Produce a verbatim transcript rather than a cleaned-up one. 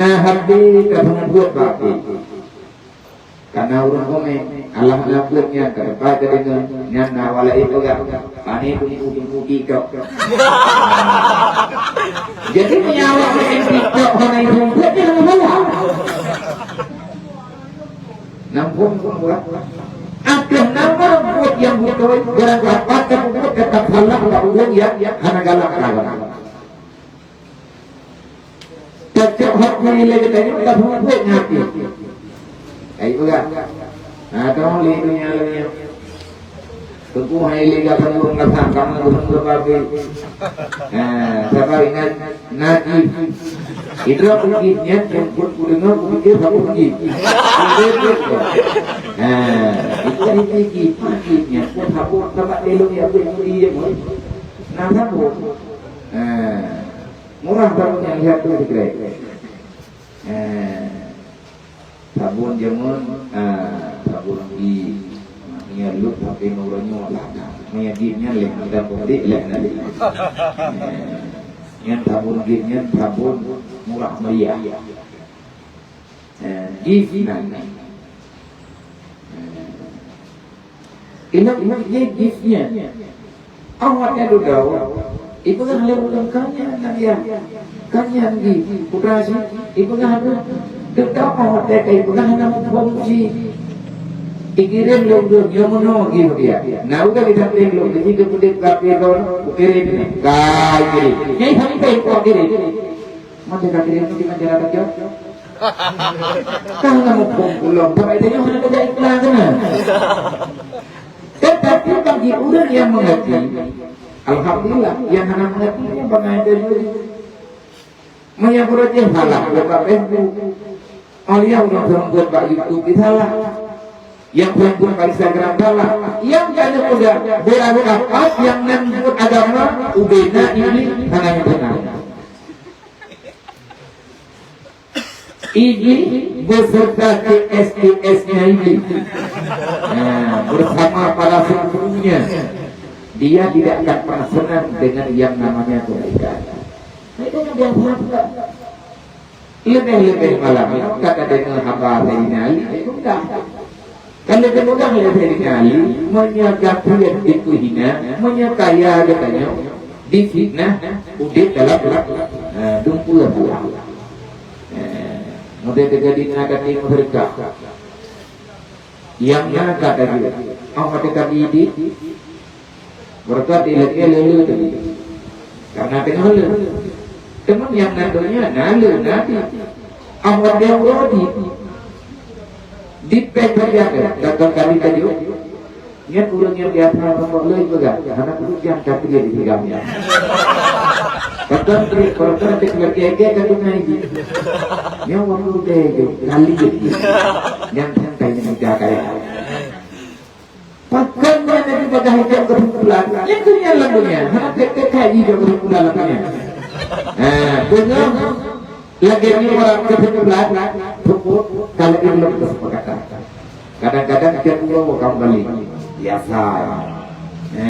Nah, hati ka peubuet bak api. Karena ureuëng komen, Allah na buet nyan ka dapat ka deungoe, nyan na awak laén peugah, "Pane teungku-teungku TikTok." Jadi, meunyoe awak main TikTok hana iphon buet, jangan salah. Nampung pun buat. Ateueh nama buet nyang beutôi, barang sapat ka buet tetap salah bak ureuëng nyang hana galak ka. Tacok hati lé geutanyoe, taphon-phon ngon até. Hai peugah. Nah, dong lé donya lagée nyan. Teungku hai lé gata ureuëng gasang, kamoe ureuëng geubabe. Nah, sabar ingat, najih. Idroe kujih nyan, nyang pun kudeungoe, kupikir saboh jih. Nah, itu kan itu jih, jih nyan. Pun saboh, sama telung ya, pun jih ya, pun. Nah, saboh. Nah. Murah sabon nyang lheueh tu sikrek. Eh, sabon jameun, ah, sabon gif. Meunyo lheueh tapi nurani lah. Meunyo gif nyan leh, kita potik leh nanti. Eh, nyan sabon gif nyan sabon murah meriah. Eh, gif nyan. Eh, Inong, inong, jih, jih, nyan. Awak nyan dudoe, ipeugah lé ureuëng ka nyan, nyan, ya. Ka nyan jih, putra jih, ipeugah tu. Dudoe awak nyan ka ipeugah hana muphom jih. Ikirém lé ureuëng, nyoe meunoe jih dia. Nah, udah didampéng lé ureuëng, jih keu peudeuh kafé lôn, kukirém. Ka ikirém. Nyai sampai kukirém. Masa ka kirém tu dengan cara baca? Kan kamu pun pulang, sampai tengok mana kerja iklan sana. Tetapi bagi orang yang mengerti, alhamdulillah, yang hana mengerti pun bangai dari dulu. Meunyo beureuti salah, buat bak Facebook. Oh, yang ureuëng buat bak YouTube salah. Yang ureuëng buat bak Instagram salah. Yang jadi muda, beragam apa yang nan buat agama, ubena ini, tangan yang benar. Ini beserta T S T S-nya ini. Nah, bersama para sepupunya. Dia tidak akan pernah senang dengan yang namanya kebaikan. Nah, itu yang dia buat. Leubeh-leubeh malam nyoe ka tadeungoe haba Saidina Ali, mudah. Ka leubeh mudah lé Saidina Ali, meunyoe gata itu hina, meunyoe kaya geutanyoe, difitnah, udép dalam, eh, dumpeue buah. Eh, mudé teujadi na gata meuseudekah. Nyang na ka tajeuet, oh, ka teuka di, di, beureukat ilakée lé-lé tadi. Karena teungoh lé. Teuma nyang na donya, na lé, na di. Oh, watée uroe di. Di péng saja, kan? Dan kali tajeuet. Nyan ureuëng nyang biasa rokok lé peugah, hana peureujan ka kriet di tinggai nyan. Kadang kriet, kalau tak ada kriet, dia, dia akan tunai di. Nyan waktu dia itu, kali dia. Nyang santai nyang muda kaya. Pakon nyan Nabi bagah hijab kesimpulan. Nyang tu nyan lam dunia, hana tek-tek haji hijab kesimpulan lam dunia. Ha, beungoh lagée ni orang kesimpulan, pokok kalau ilmu kesepakatan. Kadang-kadang tiap uroe kamu balik. Biasa.